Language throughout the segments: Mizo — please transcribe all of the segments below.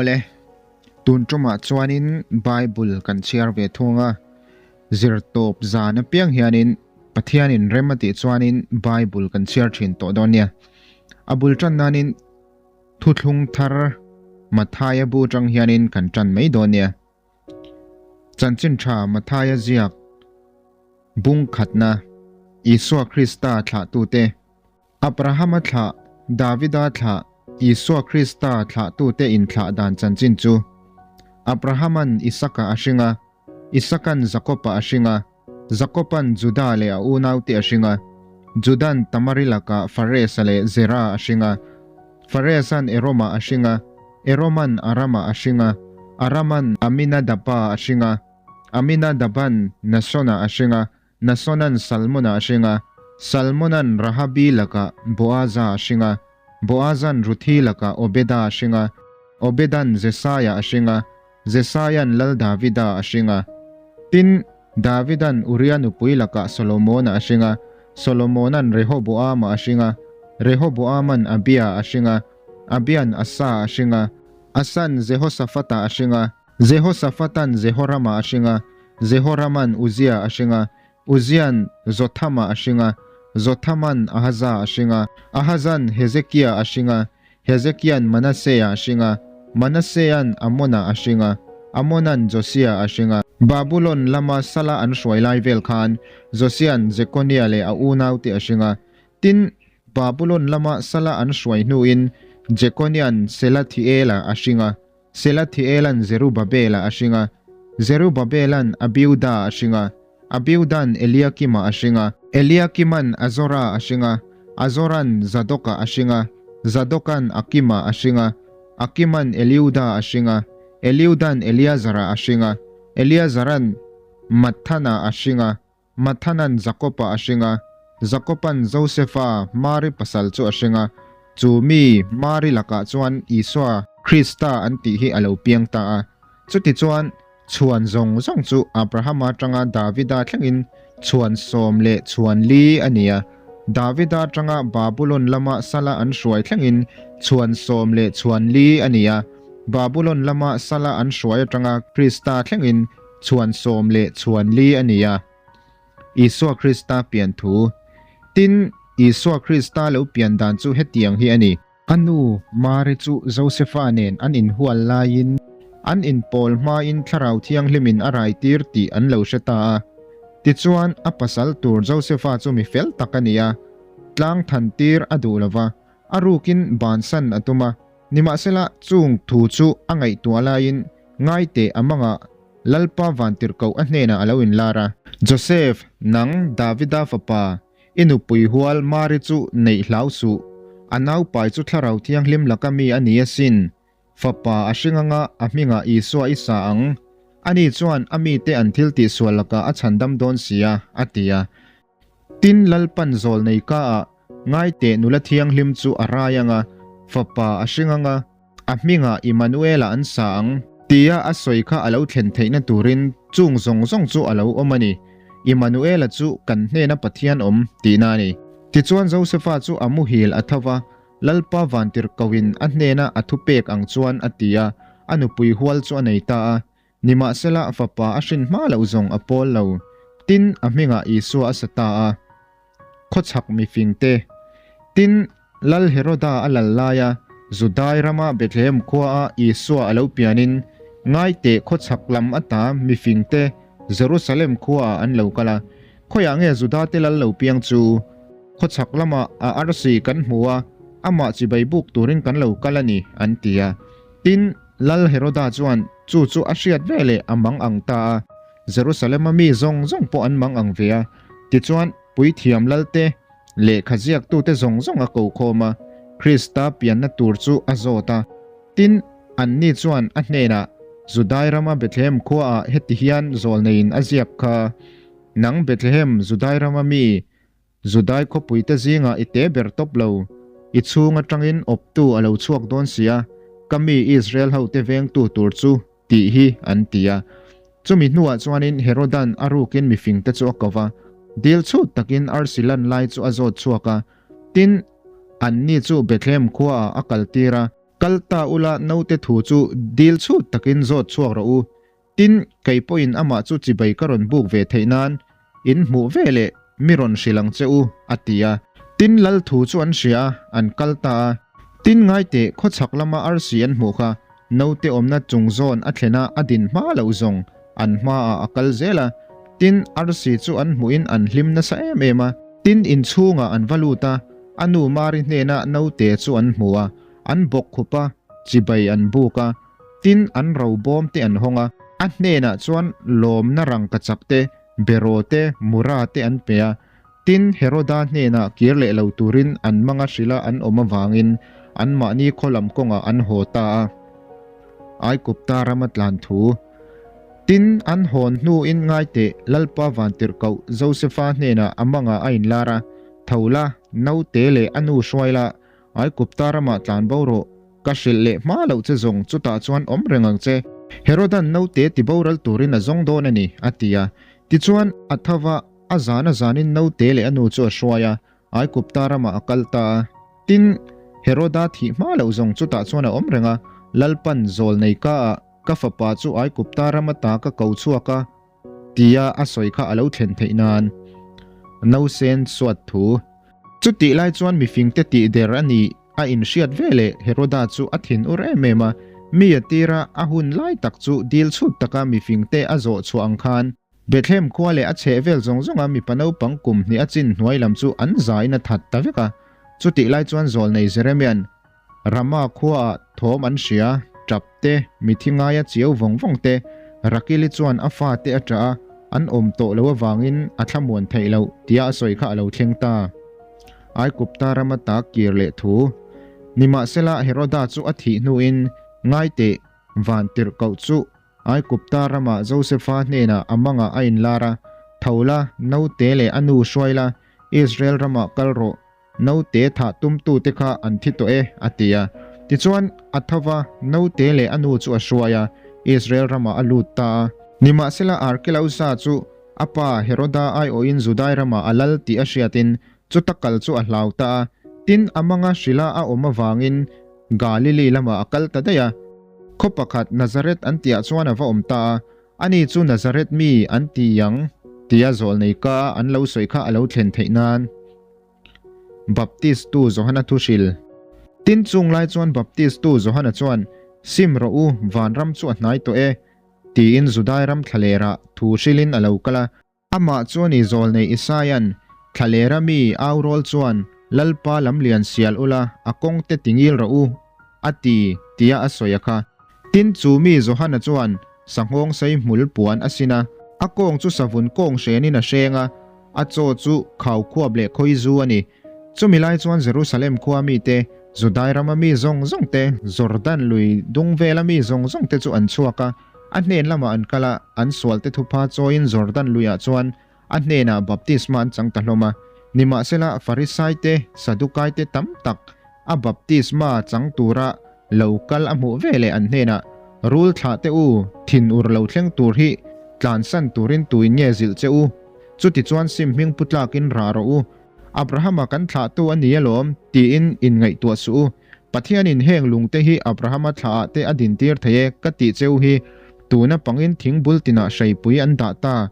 Awle, tun tumah chuanin Bible kan chhiar ve thung a, zirtawp zan apiang hianin Pathianin rem a tih chuanin Bible kan chhiar thin tawh dawn nia. A bul tan nanin Thuthlung thar Mathaia bu atang hianin kan tan mai dawn nia. Chanchin tha Mathaia ziak bung khatna Isua Krista thlahtute, Abrahama thlah, Davida thlah, Isua Krista thlahtute inthlah dan chanchin chu. Abrahaman Isaka a hring a, Isakan Jakopa a hring a, Jakopan Juda leh a unaute a hring a, Judan Tamari lakah Faresa leh Zera a hring a, Faresan Eroma a hring a, Eroman Arama a hring a, Araman Aminadaba a hring a, Aminadaban Nasona a hring a, Nasonan Salmona a hring a, Salmonan Rahabi lakah Boaza a hring a, Boazan Ruthi lakah Obeda a hring a, Obedan Jesaia a hring a, Jesaia'n Lal Davida a hring a. Tin, Davida'n Uria nupui lakah Solomona a hring a, Solomona'n Rehoboama a hring a, Rehoboama'n Abia a hring a, Abia'n Asa a hring a, Asa'n Jehosaphata a hring a, Jehosaphata'n Jehorama a hring a, Jehorama'n Uzia a hring a, Uzia'n Jothama a hring a, Jothama'n Ahaza a hring a, Ahaza'n Hezekia a hring a, Hezekia'n Manasea a hring a, Manasea'n Amona a hring a, Amona'n Josia a hring a. Babulon lama sala an hruai lai vel khan Josia'n Jekonia leh a unaute a hring a. Tin, Babulon lama sala an hruai hnuin Jekonia'n Selathiela a hring a, Selathiela'n Zerubabela a hring a, Zerubabela'n Abiuda a hring a, Abiuda'n Eliakima a hring a, Eliakima'n Azora a hring a, Azora'n Zadoka a hring a, Zadoka'n Akima a hring a, Akima'n Eliuda a hring a, Eliuda'n Eleazara a hring a, Eleazara'n Matthana a hring a, Mathana'n Jakopa a hring a, Jakopa'n Josefa, Mari pasal chu a hring a, chu mi Mari lakah chuan Isua, Krista an tih hi a lo piang ta a. Chutichuan, chhuan zawng zawng chu Abrahama atanga Davida thlengin chhuan 14 a ni a, Davida atanga Babulon lama sala an hruai thlengin chhuan 14 a ni a, Babulon lama sala an hruai atanga Krista thlengin chhuan 14 a ni a, Isua Krista pian thu. Tin, Isua Krista lo pian dan chu hetiang hi a ni. A nu, Mari chu Josefa nen an inhual laiin an inpawl hmain Thlarau Thianghlimin a raitir tih an lo hre ta a. Tichuan, a pasal tur Josefa chu mi fel tak a ni a, tlang than tir a duh lo va, a rukin bansan a tum a. Nimahsela, chung thu chu a ngaihtuah laiin Ngaite a mangah Lalpa vantirhkoh a hnenah a lo inlar a. Joseph, nang Davida fapa, i nupui hual Mari chu neih hlau suh. A naupai chu Thlarau Thianghlim laka mi a ni asin. Fapa a hring anga a hmingah Isua i sa ang. Ani chuan a mite an thil tihsual lakah a chhandam dawn si a, a ti a. Tin, Lalpan zawl nei ka ah Ngaite nula thianghlim chu a rai anga, fapa a hring anga, A hmingah Immanuela an sa ang, tia a sawi kha a lo thlen theihna turin chung zawng zawng chu a lo awm a ni. Immanuela chu kan hnena Pathian awm tihna a ni. Tichuan Josefa chu a muhil a tho va, Lalpa vantirhkohin a hnena a thupek ang chuan a ti a, a nupui hual chu a nei ta a. Nimahsela a fapa a hrin hma loh zawng a pawl lo. Tin, a hmingah Isua a sa ta a. Khawchhak mifingte. Tin, Lal Heroda a lal laia Judai rama Bethlehem khuaa Isua a lo pianin, ngaiteh khawchhak lam ata mifingte Jerusalem khuaah an lo kal a. Khawiah nge Judate lal lo piang chu? Khawchhak lamah a arsi kan hmu a, amah chibai buk turin kan lo kal a ni, an ti a. Tin, Lal Heroda chuan chu chu a hriat veleh a mang ang ta a. Jerusalem-a mi zawng zawng pawh an mang ang ve a, tichuan puithiam lalte, lehkha ziaktute zawng zawng a ko khawm a, Krista pianna tur chu a zawt a. Tin, anni chuan a hnenah, Judai rama Bethlehem khuaah heti hian zawlneiin a ziak kha, Nang Bethlehem, Judai rama mi, Judai khawpuite zingah i te ber tawp lo, i chhung atangin awptu a lo chhuak dawn si a, ka mi Israel hote vengtu tur chu, tih hi an ti a. Chumi hnuah chuanin Herodan a rukin mifingte chu a ko va, dil chhut takin arsi lan lai chu a zawt chhuak a, tin, anni chu Bethlehem khuaah a kaltir a. Kal ta ula naute thu chu dil chhut takin zawt chhuak rawh u. Tin, kei pawhin amah chu chibai ka rawn buk ve theih nan in hmuh ve leh mi rawn hrilh ang che u, a ti a. Tin, lal thu chu an hria a, an kal ta a. Tin, ngaiteh khawchhak lama arsi an hmuh kha naute awmna chung zawn a thlen a, a din hma loh zawng an hmaah a kal zel a. Tin, arsi chu an hmuhin an hlim nasa em em a. Tin, inchhungah an va lut a, a nu Mari hnena naute chu an hmu a, an bawk khup a, chibai an buk a. Tin, an ro bawm te an hawng a. A hnenah chuan lawmna rangkachak te, beraw te, mura te an pe a. Tin, Heroda hnenah kir leh lo turin an manga hrila an awm avangin anmahni khaw lam kawngah an haw ta a. Aikupta rama tlan thu. Tin, an hawn hnuin ngaiteh Lalpa Vantirhkoh Josefa hnenah a mangah a inlar a, Tho la, naute leh a nu hruai la, Aikupta ramah tlan bo rawh. Ka hrilh leh hma loh che zawng chutah chuan awm reng ang che. Herodan naute ti boral turin a zawng dawn a ni, a ti a. Tichuan, a tho va, a zan a zanin naute leh a nu chu a hruai a, Aikupta ramah a kal ta a. Tin, Heroda thih hma loh zawng chutah chuan a awm reng a, Lalpan zawl nei ka ah ka fapa chu Aikupta ram ata ka ko chhuak a, tia a sawi kha a lo thlen theih nan Nausen suat thu. Chutih lai chuan mifingte tih der a nih a inhriat ve leh Heroda chu a thin ur em em a, mi a tira a hun lai tak chu dil chhut taka mifingte a zawh chhuah ang khan Bethlehem khua leh a chhehvel zawng zawnga mipa naupang kum hnih a chin hnuai lam chu an zain a that ta vek a. Chutih lai chuan zawlnei Jeremia'n Rama khuaah thawm an hria, tap te, mithi ngaia chiau vawng vawng te, Rakili chuan a fate a ṭah a, an awm tawh lo avangin a thlamuan theih loh tia a sawi kha a lo thleng ta. Aikupta rama ta kir leh thu. Nimahsela Heroda chu a thih hnuin Ngaiteh, Vantirhkoh chu Aikupta ramah Josefa hnenah a mangah a inlar a, Tho la, naute leh a nu hruai la, Israel ramah kal rawh, Naute thah tumtute kha an thi tawh e, a ti a. Tichuan, a tho va, naute leh a nu chu a hruai a, Israel ramah a lut ta a. Nimahsela Arkelausa chu a pa Heroda aiawhin Judai ramah a lal tih a hriatin chuta kal chu a hlau ta a. Tin, a manga hrila a awm avangin Galili lamah a kal ta daih a. Khaw pakhat Nazareth an tihah chuan a va awm ta a. Ani chu Nazareth mi an ti ang tia zawlnei ka an lo sawi kha a lo thlen theih nan. Baptistu Johana thu hril. Tin chung lai chuan Baptistu Johana chuan, Sim rawh u, vanram chu a hnai tawh e, tiin Judai ram thlalerah thu hrilin a lo kal a. Amah chuan i zawlnei Isaia'n, Thlalera mi au rawl chuan, Lalpa lamlian sial ula, a kawngte tingil rawh u, a ti, tia a sawi a kha. Tin chu mi Johana chuan, Sanghawng sei hmul puan a sin a, a kawng chu savun kawng hrenin a hreng a, a chaw chu khau khuap leh khawi zu a ni. Chumi lai chuan Jerusalem khua mite, Judai rama mi zawng zawng te, Jordan lui dung vela mi zawng zawng te chu an chhuak a, a hnen lamah an kal a, an sualte thupha chawiin Jordan luiah chuan a hnenah baptisma an chang ta hlawm a. Nimahsela, Farisai te, Sadukai te tam tak a baptisma chang tura lo kal a hmuh ve leh an hnenah, Rul thlah teh u, thin ur lo thleng tur hi tlansan turin tuin nge zilh che u? Chutichuan sim hming pu tlakin rah rawh u. Abrahama kan thlahtu a ni alawm, tiin inngaihtuah suh u. Pathianin heng lungte hi Abrahama thlaah te a dintir thei e, ka tih cheu hi, tuna pangin thingbul tinah hreipui an dah ta.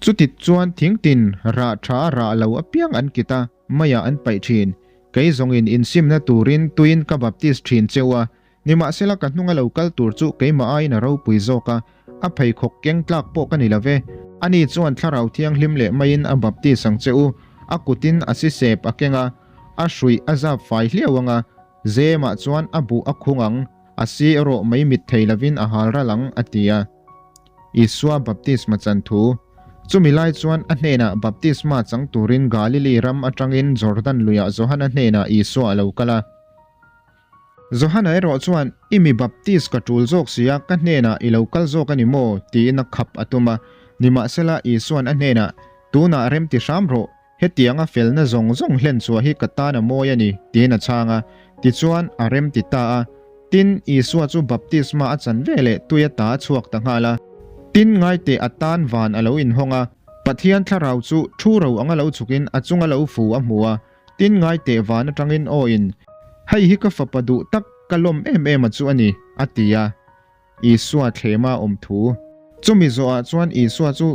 Chutichuan thingtin rah tha rah lo apiang an kit a, maiah an paih thin. Kei zawngin insimna turin tuin ka baptis thin cheu a, nimahsela ka hnunga lo kal tur chu keimah aiin a ropui zawk a, a pheikhawk keng tlak pawh ka ni lo ve. Ani chuan Thlarau Thianghlim leh maiin a baptis ang che u, a kutin a sisep a keng a, a hruih a zap fai hliau ang a, zemah chuan a buh a khung ang, a si erawh mei mit thei lovin a hal ral ang, a ti a. Isua baptisma chan thu. Chumi lai chuan a hnenah baptisma chang turin Galili ram atangin Jordan luiah Johana hnenah Isua a lo kal a. Johana erawh chuan, I mi baptis ka tul zawk si a, ka hnenah i lo kal zawk a ni maw? tiin a khap a tum a. Nimahsela, Isua'n a hnenah, Tunah remti hram rawh, Hetianga felna zawng zawng hlen chhuah hi ka tan a mawi a ni, tiin a chhang a. Tichuan, a rem ti ta a. Tin, Isua chu baptisma a chan ve leh tui ata a chhuak ta nghal a. Tin, ngaiteh a tan van a lo inhawng a. Pathian thlarau chu thu ro anga lo chhukin a chunga lo fu a hmu a. Tin, ngaiteh van atangin aw in, Hei hi ka fapa duh tak. ka lawm em em a chu a ni, a ti a. Isua thlema awm thu. Chumi zawhah chuan Isua chu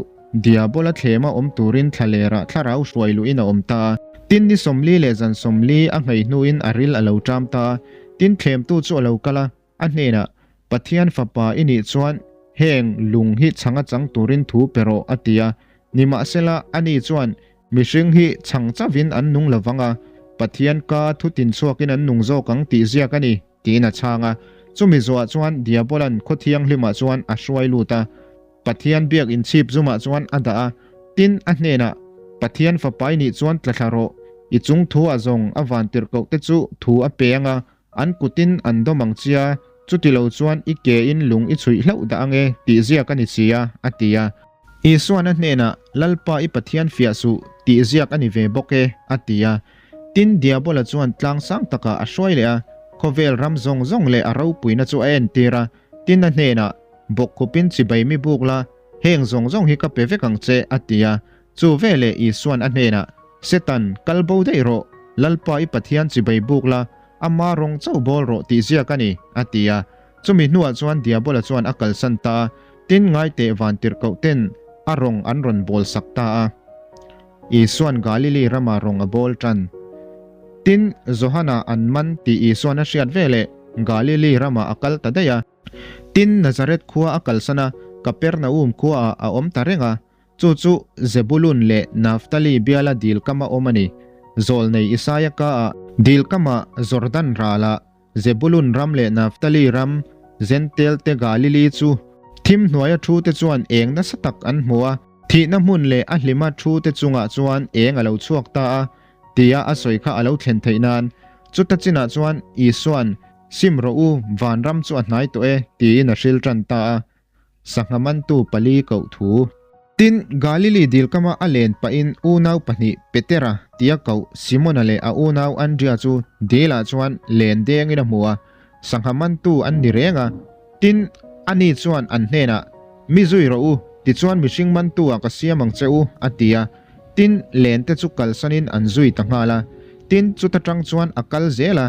Diabola thlema awm turin thlalerah thlarau hruai luhin a awm ta a. Tin, ni 40 leh zan 40 a nghei hnuin a ril a lo ṭam ta a. Tin, thlemtu chu a lo kal a, a hnenah, Pathian Fapa i nih chuan heng lung hi chhang a chang turin thu pe rawh, a ti a. Nimahsela, ani chuan, Mihring hi chhang chauhin an nung lo vang a, Pathian ka thu tin chhuakin an nung zawk ang tih ziak a ni, tiin a chhang a. Chumi zawhah chuan Diabolan khaw thianghlimah chuan a hruai lut a, Pathian biak inchhip zumah chuan a dah a. Tin, a hnenah, Pathian Fapa i nih chuan tla thla rawh, i chung thuah zawng a vantirhkoh te chu thu a pe ang a, an kutin an dawm ang chia, chuti lo chuan i kein lung i chhuih hlauh dah ang e, tih ziak a ni si a, a ti a. Isuan a hnenah, Lalpa i Pathian fiah suh, tih ziak a ni ve bawk e, a ti a. Tin, Diabola chuan tlang sang takah a hruai leh a, khawvel ram zawng zawng leh a ropuina chu a entir a. Tin, a hnenah, Bawkkhupin chibai mi buk la, heng zawng zawng hi ka pe vek ang che, a ti a. Chu veleh Isuan a hnenah, Setan, kal bo daih rawh, Lalpa i Pathian chibai buk la, ama rawng chauh bawl rawh tih ziak a ni, a ti a. Chumi hnuah chuan Diabola chuan a kalsan ta a, tin ngaiteh vantirhkoh ten a rawng an rawn bawl sak ta a. Isuan Galili rama rawng a bawl tan. Tin, Johana an man tih Isuan a hriat veleh Galili ramah a kal ta daih a. Tin, Nazareth khua a kalsan a, Kapernaum khuaah a awm ta reng a. Chu chu Zebulun leh Naftali biala dil kama awm a ni. Zawlnei Isaia kaah dil kama Jordan ralah Zebulun ram leh Naftali ram Zentel te Galili chu thim hnuaia thu te chuan eng nasa tak an hmu a, thihna hmun leh a hlima thu te chungah chuan eng a lo chhuak ta a, tia a sawi kha a lo thlen theih nan. Chuta chinah chuan Isua'n, Sim rawh u, vanram chu a hnai tawh e, tiin a hril tan ta a. Sangha mantu pali koh thu. Tin, Galili dil kama a len pahin unau pahnih Petera tia koh Simona leh a unau Andria chu dilah chuan len dengin a hmu a, sangha mantu an ni reng a. Tin, ani chuan an hnenah, Mi zui rawh u, tichuan mihring mantu ah ka siam ang che u, a ti a. Tin, len te chu kalsanin an zui ta nghal a. Tin, chuta tang chuan a kal zel a.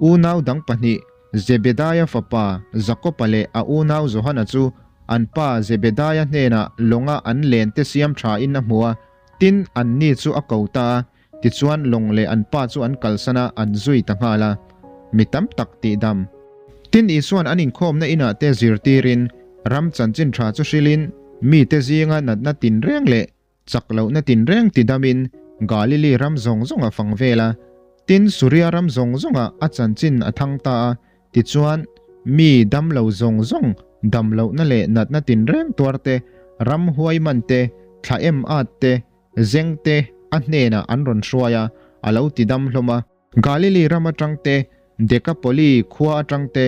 Unau dang pahnih, Zebedaia fapa Jakoba leh a unau Johana chu an pa Zebedaia hnenah lawnga an lente siam thain a hmu a, tin, anni chu a ko ta a, tichuan lawng leh an pa chu an kalsan a, an zui ta nghal a. Mi tam tak tihdam. Tin, Isua'n an inkhawmna inah te zirtirin, ram chanchin tha chu hrilhin, mite zinga natna tinreng leh Chak lohna tinreng ti damin Galili ram zawng zawng a fang vel a, tin Suria ram zawng zawngah a chanchin a thang ta a, tichuan mi dam lo zawng zawng dam lohna leh natna tinreng tuar te, ram huai man te, thla em at te, zeng te a hnenah an rawn hruai a, a lo ti dam hlawm a. Galili ram atang te, Dekapoli khua atang te,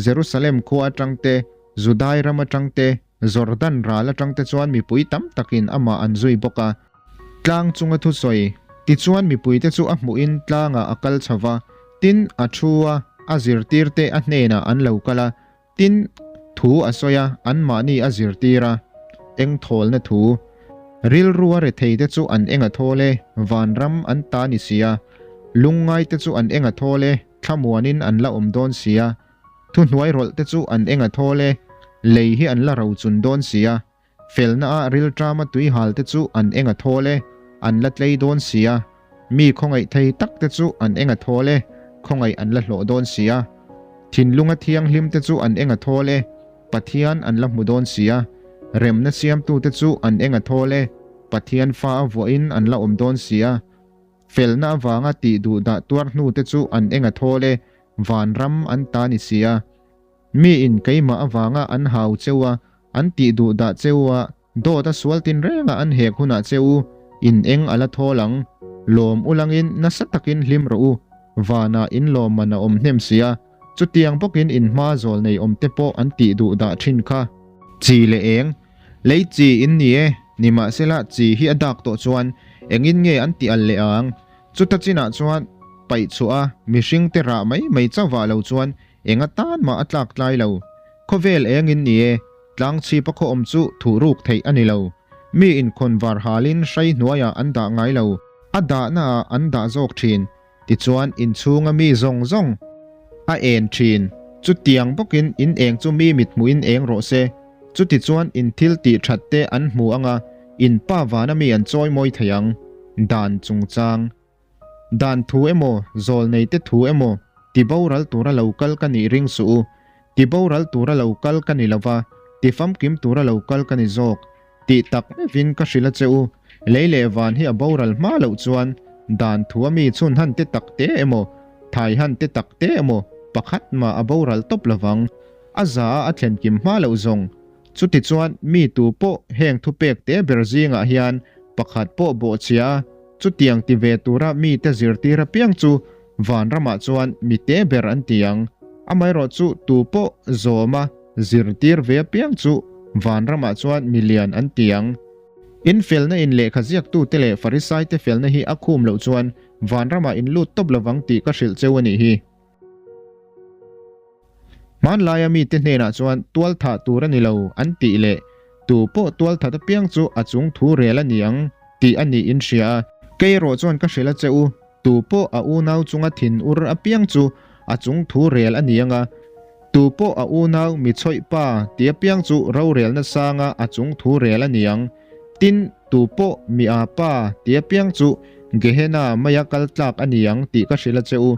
Jerusalem khua atang te, Judai ram atang te, Jordan ral atang te chuan mipui tam takin amah an zui bawk a. Tlang chunga thusawi tichuan mipuite chu a hmuhin tlangah a kal chho va, tin, a thu a, a zirtirte a hnenah an lo kal a, Tin, thu a sawi a, anmahni a zirtir a, eng thawlna thu. Rilru a retheite chu an eng a thawl e, vanram an ta ni si a. Lungngaite chu an eng a thawl e, thlamuanin an la awm dawn si a. Thuhnuai rawlhte chu an eng a thawl e, lei hi an la rochun dawn si a. Felna a rilṭama tuihal te chu an eng a thawl e, an la tlei dawn si a. Mi khawngaih thei tak te chu an eng a thawl e, khawngaih an la hlawh dawn si a. Thinlunga thianghlim te chu an eng a thawl e, Pathian an la hmu dawn si a. Remna siamtu te chu an eng a thawl e, Pathian fa a vuahin an la awm dawn si a. Felna avanga tih duh dah tuar hnu te chu an eng a thawl e, vanram an ta ni si a. Miin keimah avanga an hau cheu a, an tih duh dah cheu a, dawt a sual tin renga an hek hunah che u, in eng a la thawl ang. Lawm ulangin nasa takin hlim rawh u, vanah in lawmman a awm hnem si a, chutiang bawkin in hma zawl nei awm te pawh an tih duh dah thin kha. Chi leh eng, lei chi in ni e, nimahsela chi hi a dak tawh chuan engin nge an tih al leh ang? Chuta chinah chuan paih chhuah a, mihringte rah mai mai chauhvah lo chuan Eng atan mah a tlak tlai lo. Khawvel engin ni e, tlang chhip a khaw awm chu thuh ruk theih a ni lo. Mi inkhawn var halin hrai hnuaiah an dah ngai lo. A dahna ah an dah zawk thin. Tichuan inchhunga mi zawng zawng. a en thin. Chutiang bawkin in eng chu mi mit hmuhin eng rawh se. Chutichuan in thil tih that te an hmu anga in Pa vana mi an chawi mawi thei ang. Dan chungchang. Dan thu emaw, zawlnei te thu emaw, ti boral tura lo kal ka nih ring suh u. Ti boral tura lo kal ka ni lova, ti famkim tura lo kal ka ni zawk. Tih tak meuhin ka hrilh a che u, lei leh van hi a boral hma loh chuan dan thu a mi chhun han te tak te emaw, thai han te tak te emaw pakhat mah a boral tawp lovang. A za a a thlen kim hma loh zawng. Chutichuan mi tu pawh heng thupek te ber zingah hian pakhat pawh bawhchhia a, chutiang ti ve tura mite zirtir apiang chu Vanramah chuan mi te ber an ti ang. Amaherawhchu tu pawh zawma zirtir ve apiang chu Vanramah chuan mi lian an ti ang. In felna in lehkha ziaktute leh Farisaite felna hi a khum loh chuan Vanramah in lut tawp lovang tih ka hrilh cheu a nih hi. Hmanlaia mite hnenah chuan tualthah tur a ni lo an tih leh tu pawh tualthat apiang chu a chung thu rel a ni ang tih a nih in hria a. Kei erawh chuan ka hrilh a che u, tu pawh a unau chunga thin ur apiang chu a chung thu rel a ni ang a, tu pawh a unau mi chhawih pa ti apiang chu rorelna sanga a chung thu rel a ni ang. Tin, tu pawh mi a pa ti apiang chu Gehenna maia kal tlak a ni ang tih ka hrilh a che u.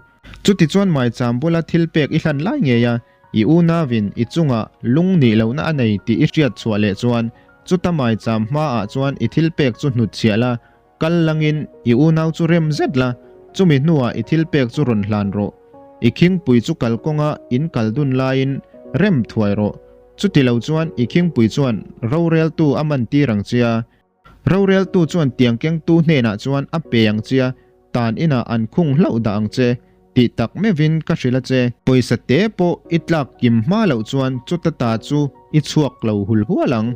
Chutichuan maicham bula thil pek i hlan lai ngei a, i unauin i chungah lung nih lohna a nei tih i hriat chhuah leh chuan, chuta maicham hmaah chuan i thil pek chu hnutchhiah la, kal langin i unau chu rem zet la, chumi hnuah i thil pek chu rawn hlan rawh. I khingpui chu kalkawnga in kal dun laiin rem thuai rawh. Chutilo chuan i khingpui chuan roreltu a man tir ang che a, Roreltu chuan tiang kengtu hnenah chuan a pe ang che a, tan inah an khung hlauh dah ang che, tih tak meuhin ka hrilh a che. Pawisa te pawh i tlak kim hma loh chuan chuta ta chu i chhuak lo hul hual ang.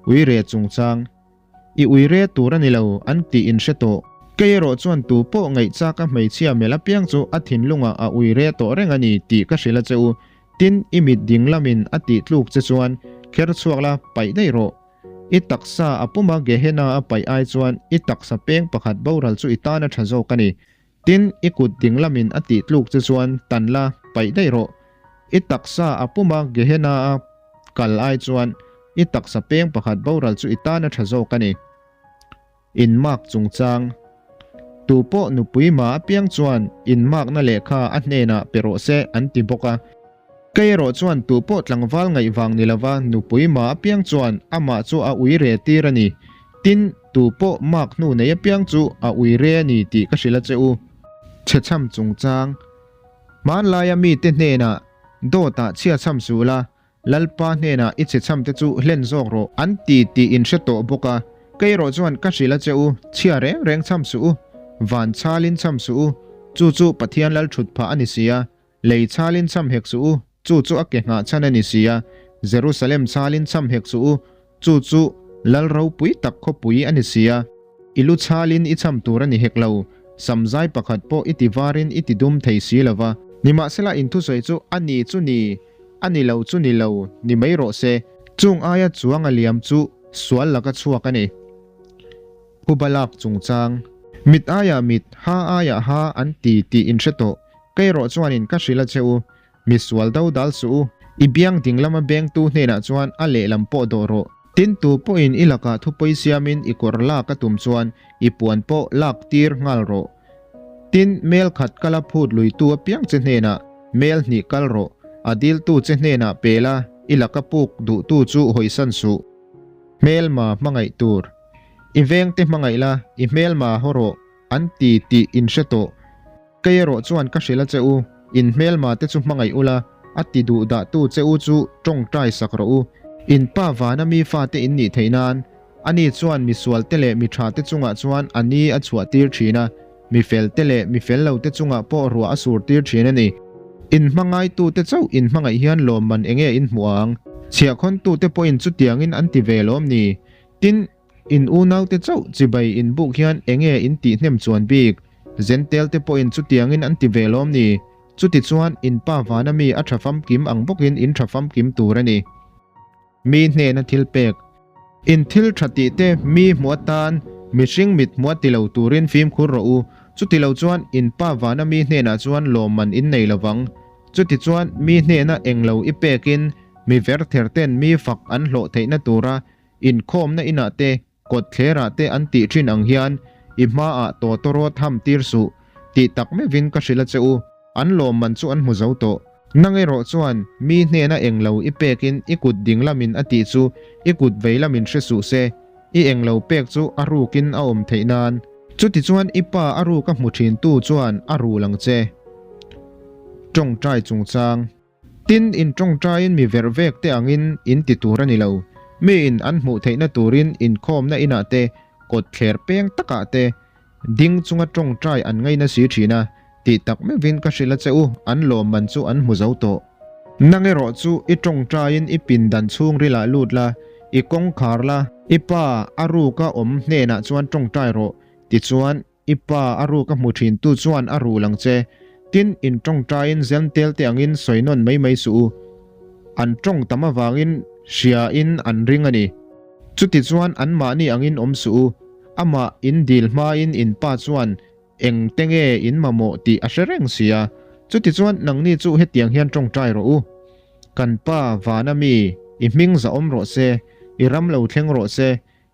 Uire chungchang, I uire tur a ni lo an tih in hre tawh. Kei erawh chuan tu pawh ngaihchaka hmeichhia melh apiang chu a thinlungah a uire tawh reng a ni tih ka hrilh a che u. Tin, i mit ding lamin a tih tluk che chuan kher chhuak la, paih daih rawh. I taksa a puma Gehenna a paih ai chuan i taksa peng pakhat boral chu i tan a tha zawk a ni. Tin, i kut ding lamin a tih tluk che chuan tan la, paih daih rawh. I taksa a puma Gehenna a kal ai chuan i taksa peng pakhat boral chu i tan a tha zawk a ni. Inmak chungchang. Tu pawh nupui ma apiang chuan inmakna lehkha a hnenah pe rawh se an ti bawk a. Kei erawh chuan tu pawh tlangval ngaih vang ni lova nupui ma apiang chuan amah chu a ui re tir a ni. Tin, tu pawh mak hnu nei apiang chu a ui re a ni tih ka hrilh a che u. Chhechham chungchang. Hmanlaia mite hnenah dawtah chhiachham suh la, Lalpa hnenah i chhechham te chu hlen zawk rawh an ti tih in hre tawh bawk a, kei erawh chuan ka hrilh a che u, chhia reng reng chham suh u, van chhalin chham suh u, chu chu Pathian lal thut phah a ni si a, lei chhalin chham hek suh u, chu chu a ke nghah chhan a ni si a, Jerusalem chhalin chham hek suh u, chu chu lal ropui tak khawpui a ni si a, i lu chhalin i chham tur a ni hek lo, samzai pakhat pawh i ti varin i ti dum thei si lo va. Nimahsela in thusawi chu a ni chu ni. A ni lo chu ni lo ni mai rawh se. Chung aia chuang a liam chu sual laka chhuak a ni. Phuba lak chungchang. Mit aiah mit, ha aiah ha an ti tih in hre tawh. Kei erawh chuanin ka hrilh a che u. Mi sual do dal suh u. I biang ding lama bengtu hnenah chuan a lehlam pawh dawh rawh. Tin tu pawhin i lakah thupawi siamin i kawr lak a tum chuan i puan pawh lak tir nghal rawh. Tin, mel khat kala phut luitu apiang che hnenah mel hnih kal rawh, a diltu che hnenah pe la, i laka puk duhtu chu hawisan suh. Hmelma hmangaih tur. I vengte hmangaih la, i hmelma haw rawh, an ti tih in hre tawh. Kei erawh chuan ka hrilh a che u, in hmelma te chu hmangaih ula, a ti duh dahtu che u chu tawngtai sak rawh u. In pa vana mi fate in nih theih nan, Ani chuan mi sualte leh mi thate chungah chuan a ni a chhuahtir thin a, mi felte leh mi fel lote chungah pawh ruah a surtir thin a ni. Inhmangaitute chauh inhmangaih hian lawmman enge in hmuh ang? Chhiahkhawntute pawhin chutiangin an ti ve lawm ni? Tin, in unaute chauh chibai inbuk hian enge in tihhnem chuan bik? Zentelte pawhin chutiangin an ti ve lawm ni? Chutichuan, in Pa vana mi a tha famkim ang bawkin in tha famkim tur a ni. Mi hnena thil pek. In thil tha tih te mi hmuh atan mihring mit hmuh a ti lo turin fimkhur rawh u. Chuti lo chuan in Pa vana mi hnenah chuan lawmman in nei lovang. Chutichuan, mi hnena englo i pekin mi verther ten mi fak an hlawh theihna tura inkhawmna inah te, kawtthlerah te an tih thin ang hian i hmaah tawtawrawt ham tir suh tih tak meuhin ka hrilh a che u. An lawmman chu an hmu zo tawh. Nang erawh chuan mi hnena englo i pekin i kut ding lamin a tih chu i kut vei lamin hre suh se, i englo pek chu a rukin a awm theih nan. Chutichuan i pa a ruk a hmu thintu chuan a rul ang che. Tawngtai chungchang. Tin, in tawngtaiin mi verh vek te angin in ti tur a ni lo. Miin an hmuh theihna turin inkhawmna inah te, kawtthler peng takah te, ding chunga tawngtai an ngaina si thin a, tih tak meuhin ka hrilh a che u, an lawmman chu an hmu zo tawh. Nang erawh chu i tawngtaiin i pindan chhungrilah lut la, i kawngkhar la, i pa a ruka awm hnenah chuan tawngtai rawh, tichuan I pa a ruk a hmu thin tu chuan a rul ang che. Tin, in tawngtaiin zentel te angin sawi nawn mai mai suh u. An tawng tam avangin hria in an ring a ni. Chuti chuan anmahni angin awm suh u. Amah in dil hmain in pa chuan eng te nge in mamawh tih a hre reng si a. Chuti chuan nangni chu hetiang hian tawngtai rawh u. Kan pa vana mi, i hming zahawm rawh se, i ram lo thleng rawh se,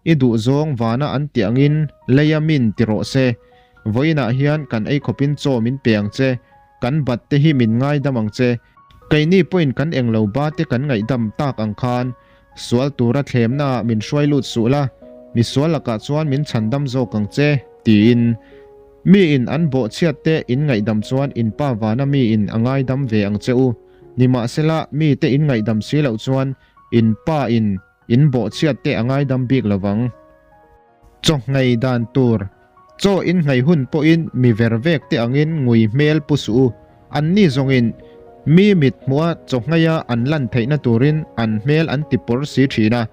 I duhzawng vana an tih angin leia min ti rawh se. Vawiinah hian kan ei khawpin chaw min pe ang che, kan bat te hi min ngaidam ang che. Keini pawhin kan englo ba te kan ngaihdam tak ang khan sual tura thlemnaah min hruai lut suh la, misual lakah chuan min chhandam zawk ang che, tiin. Miin an bawhchhiat te in ngaihdam chuan in pa vana miin a ngaidam ve ang che u. Nimahsela, mite in ngaihdam si loh chuan in pa in In bawhchhiat te a ngaidam bik lo vang. Chaw nghei dan tur. Chaw in nghei hun pawhin mi ver vek te angin ngui hmel pu suh u. Anni zawngin mi mit hmuha chaw ngheia an lan theihna turin an hmel an ti pawr si thin a.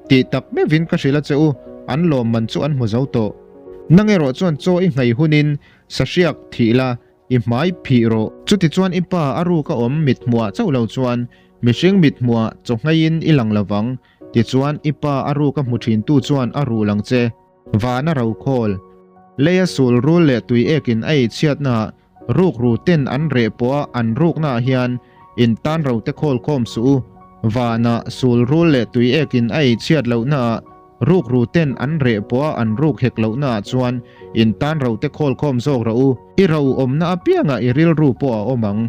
Tih tak meuhin ka hrilh a che u, an lawmman chu an hmu zo tawh. Nang erawh chuan chaw i nghei hunin sahriak thih la, I hmai phih rawh. Chutichuan i pa a ruk a awm mit hmuah chauh lo chuan mihring mit hmuah chaw ngheiin i lang lovang. Tichuan i pa a ruk a hmu thintu chuan a ruh lang che. Van a ro khawl. Lei a sul rul leh tui ekin a ei chhiatnaah ruk ru ten an reh pawh a an ruknaah hian in tan ro te khawl khawm suh u. Vanah sul rul leh tui ekin a ei chhiat lohnaah Rukru ten an reh pawh a an ruk hek lohna ah chuan in tan ro te khawl khawm zawk rawh u. I ro awmna apiangah i rilru pawh a awm ang.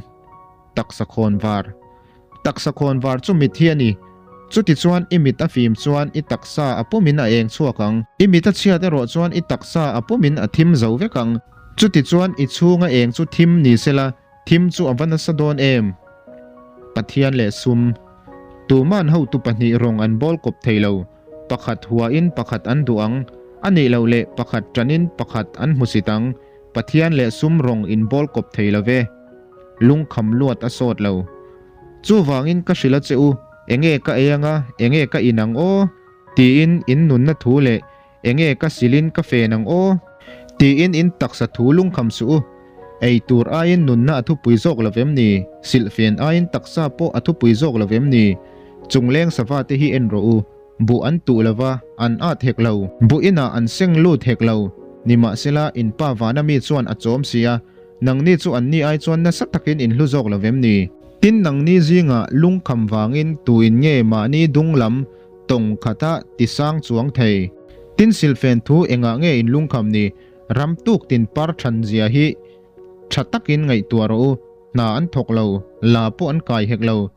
Taksa khawn var. Taksa khawn var chu mit hi a ni. Chutichuan i mit a fim chuan i taksa a pumin a eng chhuak ang. I mit a chhiat erawh chuan i taksa a pumin a thim zo vek ang. Chutichuan i chhunga eng chu thim ni sela Thim chu a va nasa dawn em? Pathian leh sum. Tuman hotu pahnih rawng an bawl kawp thei lo. Pakhat huain pakhat an duh ang, a nih loh leh pakhat ṭanin pakhat an hmusit ang. Pathian leh sum rawng in bawl kawp thei lo ve. Lungkham luat a sawt lo. Chuvangin ka hrilh a che u, enge ka ei anga, enge ka in ang aw? Tiin in nunna thu leh Enge ka silin ka fen ang aw? Tiin in taksa thu lungkham suh u. Ei tur aiin nunna a thupui zawk lo vem ni? Silhfen aiin taksa pawh a thupui zawk lo vem ni? Chungleng sava te hi en rawh u. Buh an tuh lo va, an at hek lo. Buh inah an seng lut hek lo. Nimahsela, in pa vana mi chuan a chawm si a, nangni chu anni ai chuan nasa takin in hlu zawk lo vem ni? Tin, nangni zingah lungkham vangin tuin nge mahni dung lam Tawng khata ti sang chuang thei. Tin silfen thu engah nge in lungkham ni? Ram tuk tin par than zia hi tha takin ngaihtuah rawh u. Hna an thawk lo, la pawh an kai hek lo.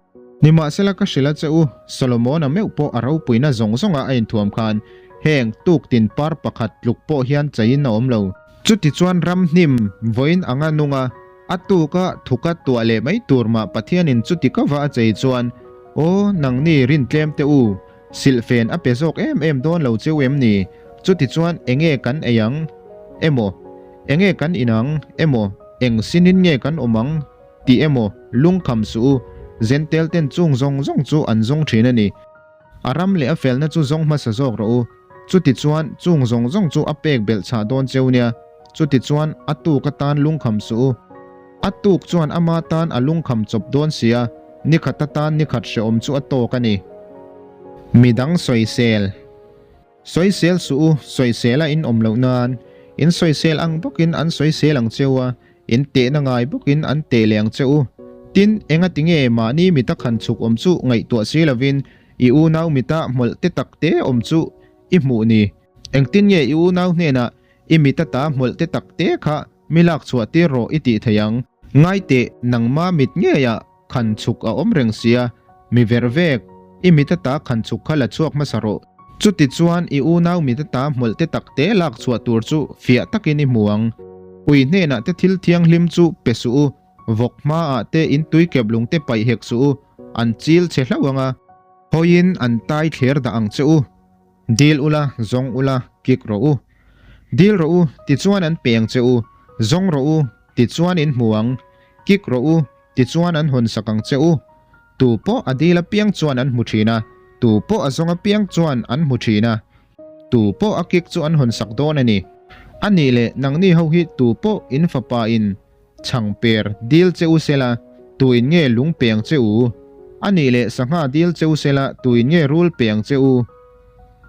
Nimahsela ka hrilh a che u, Solomona meuh pawh a ropuina zawng zawnga a inthuam khan heng tuk tin par pakhat tluk pawh hian cheiin a awm lo. Chutichuan ram hnim vawiin anga nunga A tuka thuka tuah leh mai tur mah Pathianin chuti ka va a chei chuan, Aw, nangni rin tlem teh u, silhfen a pe zawk em em dawn lo cheu em ni? Chuti chuan enge kan ei ang emaw, enge kan in ang emaw, eng sinin nge kan awm ang tih emaw lungkham suh u, Zentel ten chung zawng zawng chu an zawng thin a ni. A ram leh a felna chu zawng hmasa zawk rawh u. Chutichuan, chung zawng zawng chu a pek belh chhah dawn cheu nia. Chutichuan, a tuk atan lungkham suh u. A tuk chuan ama tan a lungkham chawp dawn si a, nikhat atan nikhat hrehawm chu a tawk a ni. Midang sawisel. Sawisel suh u, sawisela in awm loh nan. In sawisel ang bawkin an sawisel ang cheu a, in tehna ngai bawkin an teh leh ang che u. Tin, engati nge mahni mita khan chhuk awm chu ngaihtuah si lovin i unau mita hmawlh te tak te awm chu i hmuh ni? Engtin nge i unau hnenah i mita ta hmawlh te tak te kha mi lak chhuah tir rawh i tih thei ang? Ngaiteh, nangma mit ngeiah khan chhuk a awm reng sia, mi ver vek, i mit ata khan chhuk kha la chhuak hmasa rawh. Chutichuan i unau mit ata hmawlh te tak te lak chhuah tur chu fiah takin i hmu ang. Ui hnenah te thil thianghlim chu pe suh u, vawk hmaah te in tui kep lung te paih hek suh u, an chil che hlauh ang a. Hawiin an tai thler dah ang che u. Dil ula, zawng ula, kik rawh u. Dil rawh u, tichuan an peng che u, zawng rawh u, tichuan in hmu ang, kik rawh u, tichuan an hawn sak ang che u. Tu pawh a dil apiang chuan an hmu thin a, tu pawh a zawng apiang chuan an hmu thin a, tu pawh a kik chu an hawn sak dawn a ni. A nih leh nangni ho hi tu pawh in fapa in Chhangper dil che u sela, tuin nge lung peng che u? A nih leh sangha dil che u sela, tuin nge rul peng che u?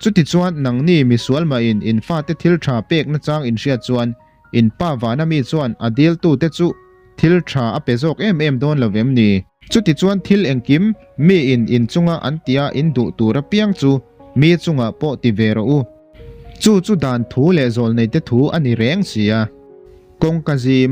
Chutichuan nangni misual mahin in fate thil tha pek nachang in hriat chuan in pa vana mi chuan a diltute chu thil tha a pe zawk em em dawn lo vem ni? Chutichuan thil engkim miin in chunga an tia in duh tur apiang chu mi chungah pawh ti ve rawh u. Chu chu dan thu leh zawlneite thu a ni reng si a. Kawngka zim,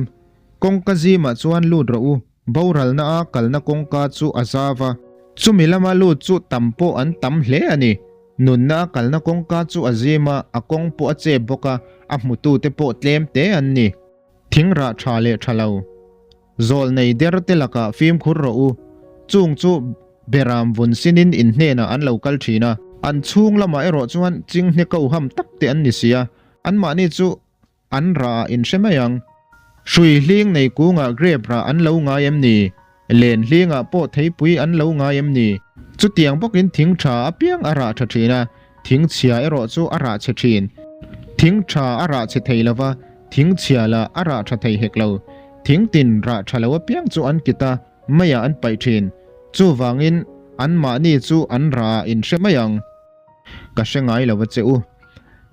Kawngka zimah chuan lut rawh u, boralna a kalna kawngka chu a zau a. Chumi lama lut chu tam pawh an tam hle a ni. Nunna a kalna kawngka chu a zim a, a kawng pawh a chep bawk a, a hmutute pawh tlem te an ni. Thing rah tha leh tha lo. Zawlnei der te lakah fimkhur rawh u. Chung chu beram vun sinin in hnenah an lo kal thin a. An chhung lamah erawh chuan chinghne ko ham tak te an ni si a, anmahni chu An rah ah in hre mai ang. Hrui hling nei kungah grape rah an lo ngai em ni? Len hlingah pawh theipui an lo ngai em ni? Chutiang bawkin thing tha apiang a rah tha thin a, thing chhia erawh chu a rah chhe thin. Thing tha a rah chhe thei lova, thing chhia lah a rah tha thei hek lo. Thing tin rah tha lo apiang chu an kit a, meiah an paih thin. Chuvangin anmahni chu an rah ah in hre mai ang. Ka hre ngai lo a che u.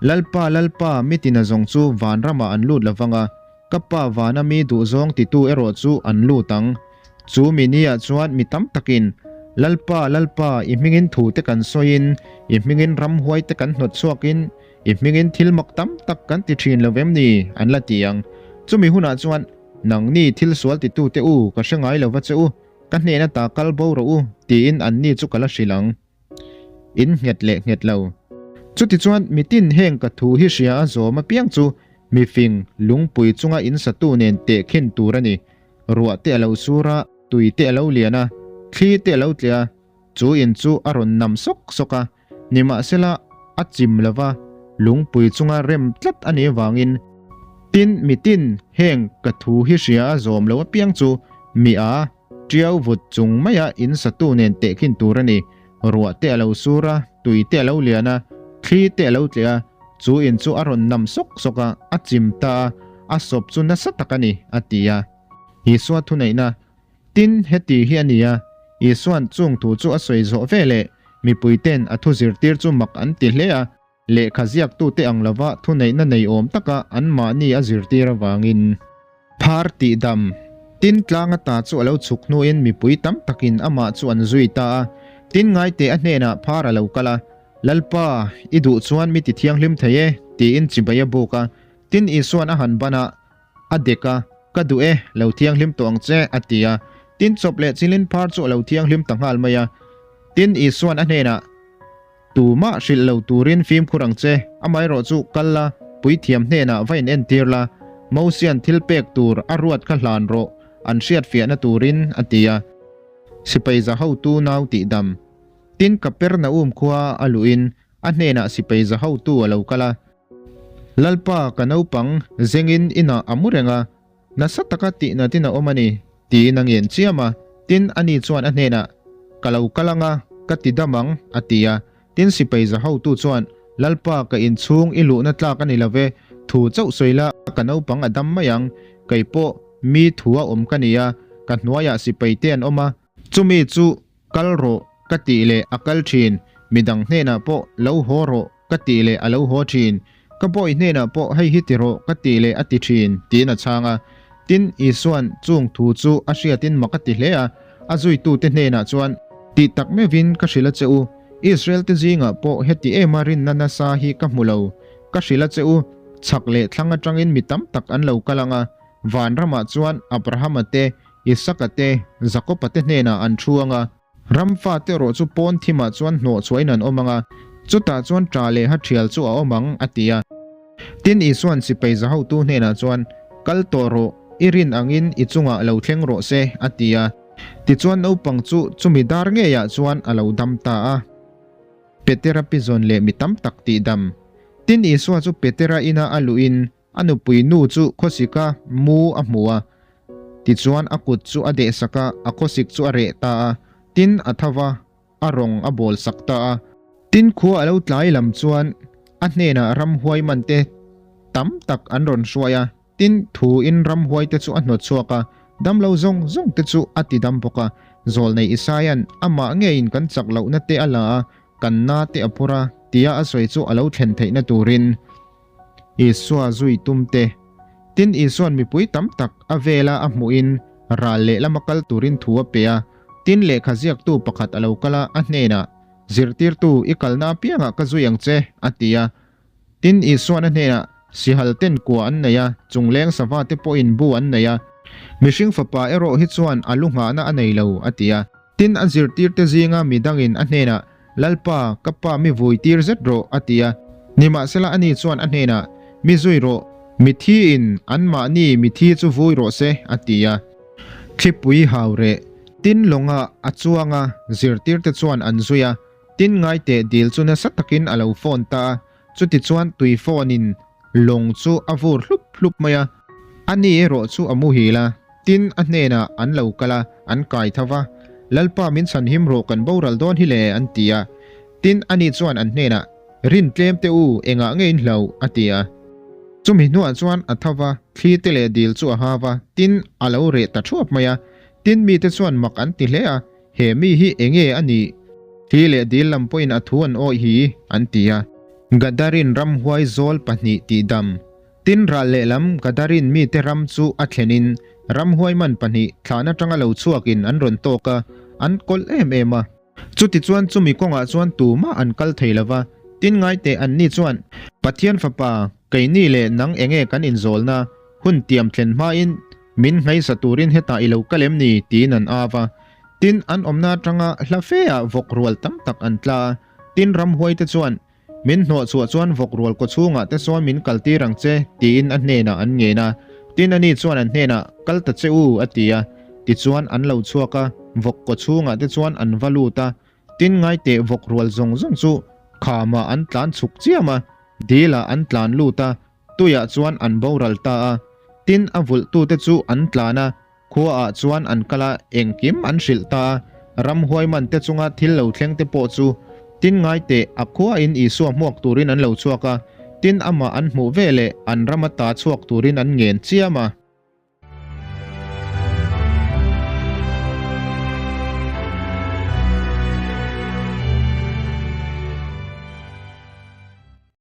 Lalpa, Lalpa, mi tina zawng chu van ramah an lut lo vang a, ka Pa vana mi duhzawng titu erawh chu an lut ang. Chu mi niah chuan mi tam takin, Lalpa, Lalpa, i hmingin thu te kan sawiin, i hmingin ramhuai te kan hnawt chhuakin, i hmingin thil mak tam tak kan ti thin lo vem ni? an la ti ang. Chumi hunah chuan, Nangni thil sual titute u, ka hre ngai lo va che u, ka hnena ta kal bo rawh u, tiin anni chu ka la hrilh ang. In nghet leh nghet lo. Chutichuan mitin heng ka thu hi hria a zawm apiang chu mifing lungpui chunga in satu nen tehkhin tur a ni. Ruah te a lo sur a, tui te a lo lian a, thli te a lo tleh a, chu in chu a rawn nam sawk sawk a, nimahsela a chim lo va, lungpui chunga rem tlat a nih avangin. Tin, mitin heng ka thu hi hria a zawm lo apiang chu mi a. Tiau vut chung maia in satu nen tehkhin tur a ni. Ruah te a lo sur a, tui te a lo lian a, thli te a lo tleh a, chu in chu a rawn nam sawk sawk a, a chim ta a, a sawp chu nasa tak a ni, a ti a. Isua thuneihna, Tin, heti hi a ni a, Isua'n chung thu chu a sawi zawh ve leh, mipuite'n a thu zirtir chu mak an ti hle a, Lehkha ziaktute ang lova thuneihna nei awm taka anmahni a zirtir avangin. Phar tih dam, Tin tlang ata chu a lo chhuk hnuin mipui tam takin amah chu an zui ta a. Tin ngaite a hnenah phar a lo kal a, Lalpa, i duh chuan mi ti thianghlim thei e, tiin chibai a buk a. Tin Isua'n a han ban a, a dek a, Ka duh e, lo thianghlim tawh ang che, a ti a. Tin chawp leh chilin phar chu a lo thianghlim ta nghal mai a. Tin Isua'n a hnenah, Tumah hrilh lo turin fimkhur ang che, amaherawh chu kal la, puithiam hnenah va inentir la, Mosian thil pek tur a ruat kha hlan rawh, an hriatfiahna turin, a ti a. Sipai za hotu nau tihdam. Tin Kapernaum khua a luhin a hnenah sipai za hotu a lo kal a. Lalpa, ka naupang zengin inah a mu reng a, Nasa taka tihna tin a awm a ni, tiin a ngen chiam a. Tin, ani chuan a hnenah, Ka lo kal ang a, ka ti dam ang, a ti a. Tin, sipai za hotu chuan, Lalpa, ka inchhung i luhna tlak a ni lo ve, thu chauh sawi la, ka naupang a dam mai ang. Kei pawh mi thua awm ka ni a, ka hnuaiah sipai te an awm a. Chumi chu Kal rawh ka tih leh a kal thin, midang hnenah pawh lo haw rawh ka tih leh a lo haw thin, ka bawi hnenah pawh hei hi ti rawh ka tih leh a ti thin, tiin a chhang a. Tin, Isua'n chung thu chu a hriatin mak a ti hle a, a zuitute hnenah chuan, Tih tak meuhin ka hrilh a che u, Israel-te zingah pawh heti ema rinna nasa hi ka hmu lo. Ka hrilh a che u, chhak leh thlang atangin mi tam tak an lo kal ang a, van ramah chuan Abrahama te, Isaka te, Jakoba te hnenah an thu ang a, ram fate erawh chu pawn thimah chuan hnawh chhuahin an awm ang a, chutah chuan ṭah leh ha ṭhial chu a awm ang, a ti a. Tin, Isua'n sipai za hotu hnenah chuan, Kal tawh rawh, i rin angin i chungah lo thleng rawh se, a ti a. Tichuan naupang chu chumi dar ngeiah chuan a lo dam ta a. Petera pizawn leh mi tam tak tihdam. Tin, Isua chu Petera ina a luhin a nupui nu chu khawsika mu a hmu a. Tichuan a kut chu a dehsak a, a khawsik chu a reh ta a. Tin, a tho va, a rawng a bawl sak ta a. Tin khua a lo tlai lam chuan a hnenah ramhuai man te tam tak an rawn hruai a, tin thu in ramhuai te chu a hnawt chhuak a, damlo zawng zawng te chu a ti dam bawk a. Zawlnei Isaia'n amah ngeiin kan chak lohna te a la a, kan na te a phur a, tia a sawi chu a lo thlen theihna turin Isua zui tum te. Tin Isua'n mipui tam tak a vela a hmuhin ral lehlam a kal turin thu a pe a, tin lehkha ziaktu pakhat a lo kal a, a hnenah, Zirtirtu, i kalna apiangah ka zui ang che, a ti a. Tin, Isua'n a hnenah, Sihal ten kua an nei a, chungleng sava te pawhin bu an nei a. Mihring fapa erawh hi chuan a lu nghahna a nei lo, a ti a. Tin, a zirtirte zinga mi dangin a hnenah, Lalpa, ka pa mi vui tir zet rawh, a ti a. Nimahsela ani chuan a hnenah, Mi zui rawh, mithiin anmahni mithi chu vui rawh se, a ti a. Thlipui hau reh. Tin lawngah a chuang a, zirtirte chuan an zui a. Tin ngaiteh dil chu nasa takin a lo phone ta a, chutichuan tui phone in lawng chu a vur hlup hlup mai a. Ani erawh chu a muhil a, tin a hnenah an lo kal a, an kai tho va, Lalpa min chhanhim rawh kan boral dawn hi le an ti a. Tin ani chuan an hnenah, Rin tlem teh u, engah nge in hloh? a ti a. Chumi hnuah chuan a tho va, thli te leh dil chu a ha va, tin a lo reh ta thuap mai a. Tin mite chuan mak an ti hle a, He mi hi enge a nih? Thli leh dil lam pawhin a thu an awih hi, an ti a. Gadarin ramhuai zawl pahnih tih dam. Tin ral lehlam Gadarin mite ram chu a thlenin ramhuai man pahnih thlan atanga lo chhuakin an rawn tawk a, an kawlh em em a. Chutichuan chumi kawngah chuan tumah an kal thei lova, tin ngaiteh anni chuan, Pathian Fapa, keini leh nang enge kan inzawlna hun tiam thlen hmain Min nghaisa turin hetah i lo kal em ni? tiin an av a. Tin, an awmna atanga hla feah vawk rual tam tak an tla a. Tin, ramhuaite chuan, Min hnawh chhuah chuan vawk rual kawchhungah te sawn min kaltir ang che, tiin a hnenah an ngen a. Tin, ani chuan an hnenah, Kal ta che u, a ti a. Tichuan, an lo chhuak a, vawk kawchhungah te chuan an va lut a. Tin, ngaiteh vawk rual zawng zawng chu khamah an tlan chhuk chiam a, dilah an tlan lut a. Tuiah chuan an boral ta a, tin a vulhtute chu an tlan a, khuaah chuan an kal a, engkim an hrilh ta a, ramhuai man te chunga thil lo thleng te pawh chu tin ngai teh a khuain Isua hmuak turin an lo chhuak a, tin amah an hmuh ve leh an ram ata chhuak turin an ngen chiam a.